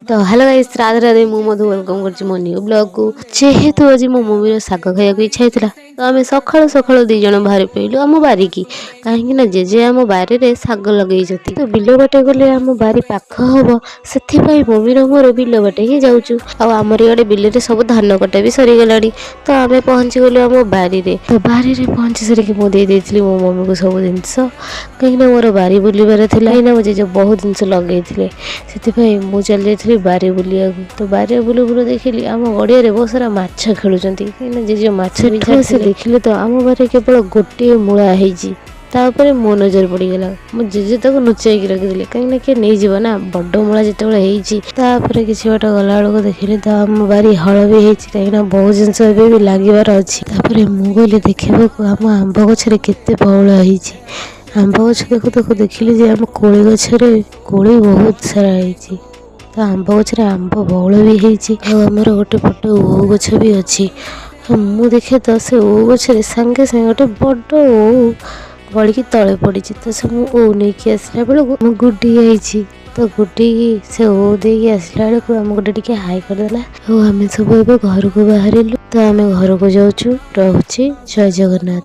ତ hello guys, Radhe Radhe. ମୁଁ ମଧୁ welcome କରୁଛି ମୋ ନ୍ୟୁ ବ୍ଲଗ୍କୁ। ଯେହେତୁ ଆଜି ମୋ ମମିର ଶାଗ ଖାଇବାକୁ ଇଚ୍ଛା ହେଇଥିଲା, ତ ଆମେ ସକାଳୁ ସକାଳୁ ଦୁଇ ଜଣ ବାହାରି ପଡ଼ିଲୁ ଆମ ବାରିକି, କାହିଁକି ନା ଜେଜେ ଆମ ବାରିରେ ଶାଗ ଲଗେଇଛନ୍ତି। ତ ବିଲ ବାଟେ ଗଲେ ଆମ ବାରି ପାଖ ହବ, ସେଥିପାଇଁ ମମିର ମୋର ବିଲ ବାଟେ ହିଁ ଯାଉଛୁ। ଆଉ ଆମର ଇଆଡ଼େ ବିଲରେ ସବୁ ଧାନ କଟା ବି ସରିଗଲାଣି। ତ ଆମେ ପହଞ୍ଚିଗଲୁ ଆମ ବାରିରେ। ତ ବାରିରେ ପହଞ୍ଚି ସାରିକି ମୁଁ ଦେଇ ଦେଇଥିଲି ମୋ ମମିକୁ ସବୁ ଜିନିଷ, କାହିଁକିନା ମୋର ବାରି ବୁଲିବାର ଥିଲା, କାହିଁକିନା ମୋ ଜେଜେ ବହୁତ ଜିନିଷ ଲଗେଇଥିଲେ। ସେଥିପାଇଁ ମୁଁ ଚାଲି ଯାଇଥିଲି ବାରି ବୁଲିବାକୁ। ତ ବାରିରେ ବୁଲୁ ବୁଲୁ ଦେଖିଲି ଆମ ଗଡ଼ିଆରେ ବହୁତ ସାରା ମାଛ ଖେଳୁଛନ୍ତି, କାହିଁକିନା ଜେଜେ ମାଛ ବି ଆସି ଦେଖିଲେ। ତ ଆମ ବାରିରେ କେବଳ ଗୋଟିଏ ମୂଳା ହେଇଛି, ତା ଉପରେ ମୋ ନଜର ପଡ଼ିଗଲା। ମୋ ଜେଜେ ତାକୁ ଲୁଚେଇକି ରଖିଦେଲେ, କାହିଁକିନା କିଏ ନେଇଯିବ ନା, ବଡ଼ ମୂଳା ଯେତେବେଳେ ହେଇଛି। ତାପରେ କିଛି ବାଟ ଗଲାବେଳକୁ ଦେଖିଲି ତ ଆମ ବାରି ହଳ ବି ହେଇଛି, କାହିଁକିନା ବହୁତ ଜିନିଷ ଏବେ ବି ଲାଗିବାର ଅଛି। ତାପରେ ମୁଁ ଗଲି ଦେଖିବାକୁ ଆମ ଆମ୍ବ ଗଛରେ କେତେ ବଉଳ ହେଇଛି। ଆମ୍ବ ଗଛ ଦେଖୁ ଦେଖୁ ଦେଖିଲି ଯେ ଆମ କୋଳି ଗଛରେ କୋଳି ବହୁତ ସାରା ହେଇଛି। ତ ଆମ୍ବ ଗଛରେ ଆମ୍ବ ବଉଳ ବି ହେଇଛି ଆଉ ଆମର ଗୋଟେ ବଡ଼ ଓଉ ଗଛ ବି ଅଛି। ଆଉ ମୁଁ ଦେଖେ ତ ସେ ଓଉ ଗଛରେ ସାଙ୍ଗେ ସାଙ୍ଗେ ଗୋଟେ ବଡ଼ ଓଉ ଗଳିକି ତଳେ ପଡ଼ିଛି। ତ ସେ ମୁଁ ଓଉ ନେଇକି ଆସିଲା ବେଳକୁ ମୁଁ ଗୁଡି ଯାଇଛି। ତ ଗୁଡିକି ସେ ଓଉ ଦେଇକି ଆସିଲା ବେଳକୁ ଆମକୁ ଗୋଟେ ଟିକେ ହାଇ କରିଦେଲା। ଆଉ ଆମେ ସବୁ ଏବେ ଘରକୁ ବାହାରିଲୁ। ତ ଆମେ ଘରକୁ ଯାଉଛୁ। ରହୁଛି, ଜୟ ଜଗନ୍ନାଥ।